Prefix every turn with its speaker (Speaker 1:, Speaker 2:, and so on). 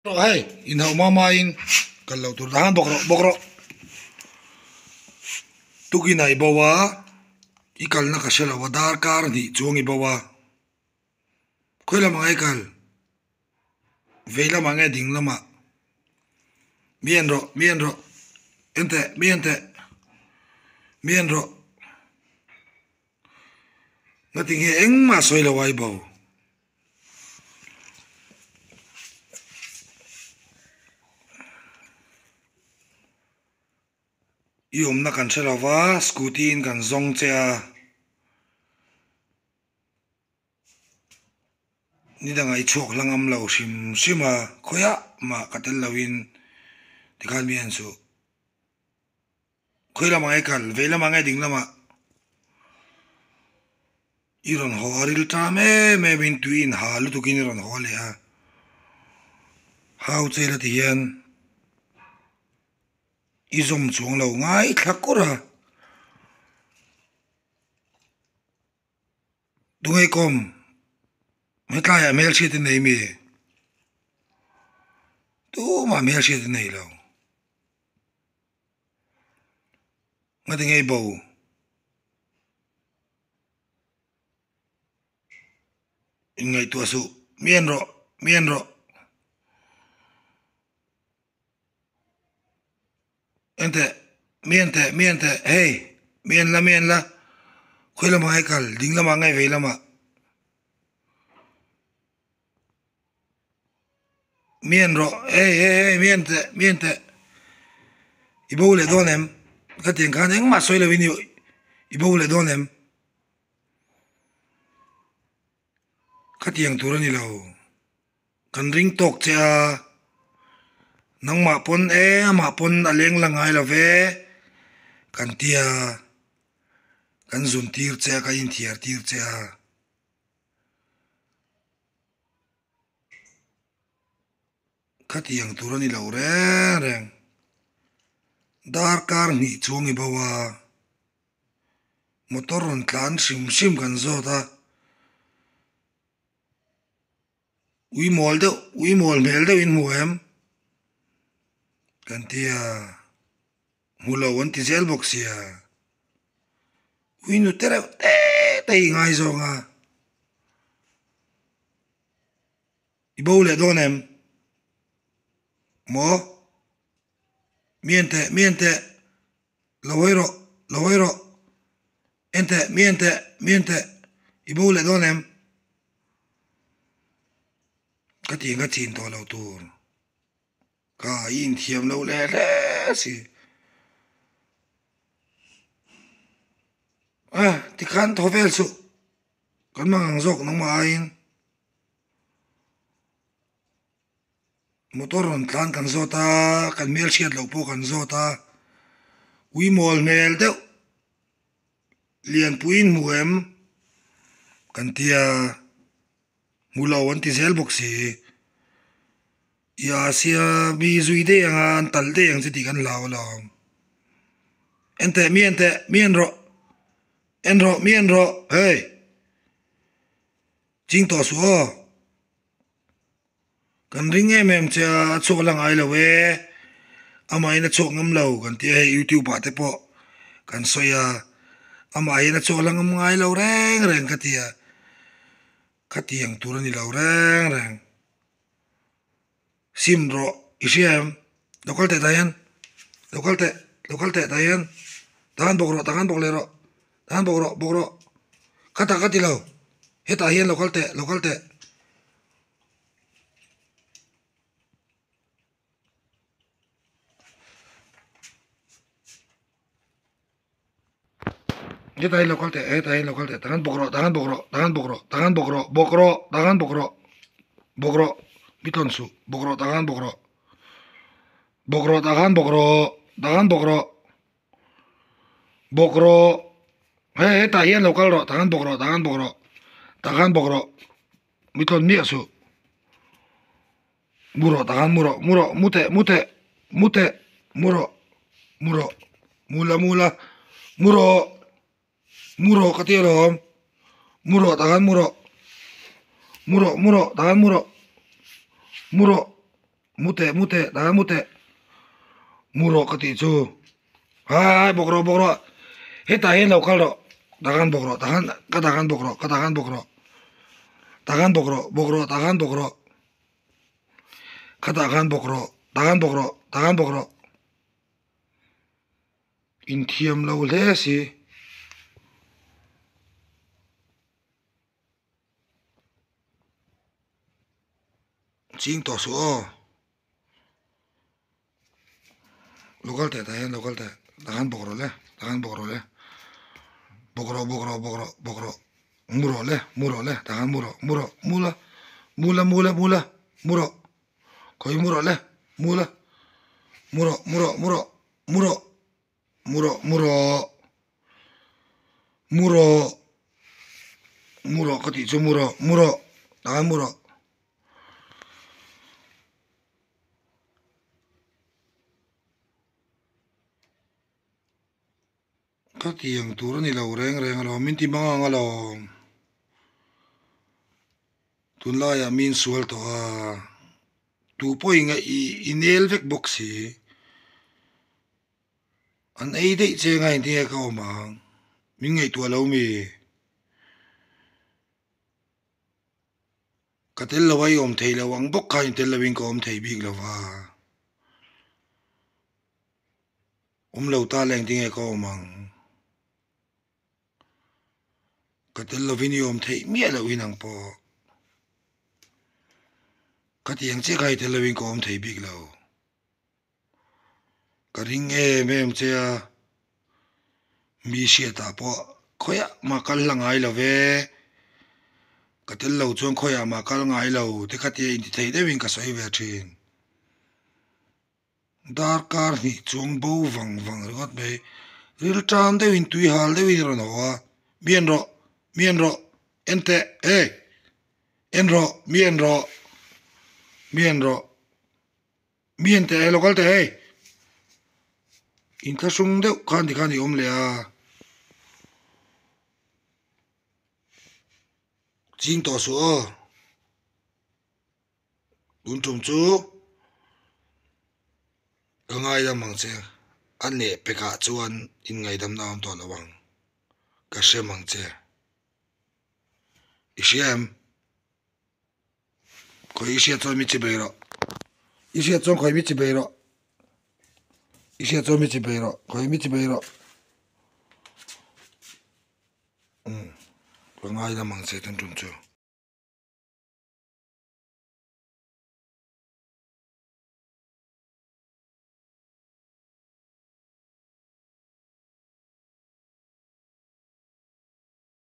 Speaker 1: Rawh hei, inhauh hma hmain kal loh tur dahan bawk rawh bawk rawh. Tukin a i bo a, i kalna ka hre lo a, darkar hnih chuang i bo a. Khawi lamah nge i kal? Vei lamah nge ding lamah? Mi en rawh, mi en rawh, en teh, mi en teh, mi en rawh. Ngatinge engmah sawi lo a i bo? I awmna kan hre lo va scooty in kan zawng che a ni dangah i chhuak hla ngam lo hrim hrim a khawiah mah ka tel loin tikhan mi en suh. Khawi lamah nge kal? Vei lamah nge ding lamah? I rawn haw a ril ṭam em em in tui in ha lutuk in i rawn haw leh a. Hau che la ti hian i zawm chuang lo ngai thla kur a. Tunge kawm? Hetlaiah hmelhriat i nei mi? Tumah hmelhriat i nei lo. Ngati ngei bo. Inngaihtuah suh. Mi en rawh. Mi en rawh. En teh. Mi en teh. Mi en teh. Hei. Mi en la. Mi en la. Khawi lamah nge kal? Ding lamah nge vei lamah? Mi en rawh hei hei hei mi en teh mi en teh i bo leh dawn em ka tiang khan engmah sawi lo in i bo leh dawn em ka tiang tur a ni lo kan ring tawk che a nangmah pawn e amah pawn a leng la ngai lo ve kan tia kan zun tir che a kan inthiar tir che a. Khatiang tur a ni lo reng reng. Darkar hnih chuang i bo a, motor rawn tlan hrim hrim kan zawt a, ui mawl deuh ui mawl hmel deuh in hmu em? Kan ti a. Hmu lo an ti zel bawk sia. Ui nu te reuh te te i ngaizawng a. I bo leh dawn em? Maw? Mi en teh, mi en teh. Lo hawi rawh, lo hawi rawh. En teh, mi en teh, mi en teh. I bo leh dawn em? Ka ti ang ka chin tawh lo tur. Ka i inthiam lo leh hle si. A tikhan thaw vel suh kan mang ang zawk nangmah aiin motor rawn tlan kan zawt a kan hmelhriat loh pawh kan zawt a ui mawl hmel deuh lianpuiin hmu em kan tia. Hmu lo an ti zel bawk si. I Asia mi zui daih ang a, an tal daih ang che tih kan hlau alawm. En teh, mi en teh, mi en rawh. En rawh, mi en rawh, hey! Ching tawh suh aw. Kan ring em em che a, a chhuak la ngai lo e. Amahin a chhuak ngam lo kan ti a, hei youtube ah te pawh kan sawi a. Amahin a chhuak la ngam ngai lo reng reng ka ti a. Khatiang tur a ni lo reng reng. Sim rawh i hria em? Lo kal teh tah hian, lo kal teh, lo kal teh tah hian. Tahan bawk rawh, tahan bawk leh rawh. Tahan bawk rawh, bawk rawh. Khatah ka ti lo. Hetah hian lo kal teh, lo kal teh. Hetah hian lo kal teh, hetah hian lo kal teh, tahan bawk rawh, tahan bawk rawh, tahan bawk rawh, tahan bawk rawh, bawk rawh, tahan bawk rawh, bawk rawh, mi tlawn suh, bawk rawh, tahan bawk rawh, bawk rawh, tahan bawk rawh, tahan bawk rawh, bawk rawh, hei hetah hian lo kal rawh, tahan bawk rawh, tahan bawk rawh, tahan bawk rawh. Mi tlawn miah suh. Mu rawh takhan mu rawh, mu rawh, mu teh, mu teh, mu teh, mu rawh, mu rawh, mu la, mu la, mu rawh, mu rawh ka ti alawm. Mu rawh takhan mu rawh, mu rawh, mu rawh takhan mu rawh, mu rawh. Mu teh mu teh dah mu teh mu rawh ka tih chu hai bawk rawh bawk rawh hetah hian lo kal rawh tah khan bawk rawh tah khan ka tah khan bawk rawh ka tah khan bawk rawh tah khan bawk rawh bawk rawh tah khan bawk rawh ka tah khan bawk rawh tah khan bawk rawh tah khan bawk rawh inthiam lo hle si. Ching tawh suh aw local teh tah hian local teh tah khan bawk rawh le tah khan bawk rawh le bawk rawh bawk rawh bawk rawh bawk rawh mu rawh le mu rawh le tah khan mu rawh mu rawh mu la mu la mu la mu la mu rawh khawi mu rawh le mu la mu rawh mu rawh mu rawh mu rawh. Mu rawh mu rawh mu rawh mu rawh ka tih chu mu rawh mu rawh tah khan mu rawh. Ka ti ang tur a ni lo reng reng alawm min ti mang ang alawm tunlaiah mi in sual tawh a tu pawh in i nel vek bawk si. An ei daih che nga engtin nge ka awm ang? Min ngaihtuah lo mi? Ka tel lo a i awm thei lo ang bawk khan i tel lo in ka awm thei bik lo va. Awm lo ta la engtin nge ka awm ang? Ka tel lovin i awm theih miah loh in ang pawh. Ka ti ang chiah kha i tel lovin ka awm thei bik lo. Ka ring em em che a, mi hriatah pawh khawiah mah kal hla ngai lo ve, ka tel lo chuan khawiah mah kal ngai lo te kha tia intithei deuhin ka sawi ve thin. Darkar hnih chuang bo vang vang ringawt mai, rilṭam deuhin tui hal deuhin a rawn haw a, mi en rawh, mi en rawh, en teh, hey, en rawh, mi en rawh, mi en rawh. Mi an teh e local teh hei inthlahrung deuh khan tikhan i awm leh a ching tawh suh aw tun tum chu ka ngaidam ang che a neh pekah chuan inngaidamna a awm tawh lo ang ka hrem ang che i hria em. Khawi i hriat chuan mi chi bei rawh. I hriat chuan khawi mi chi bei rawh. I hriat chuan mi chi bei rawh. Khawi mi chi bei rawh. Umm ka ngaidam ang che tun tum chu.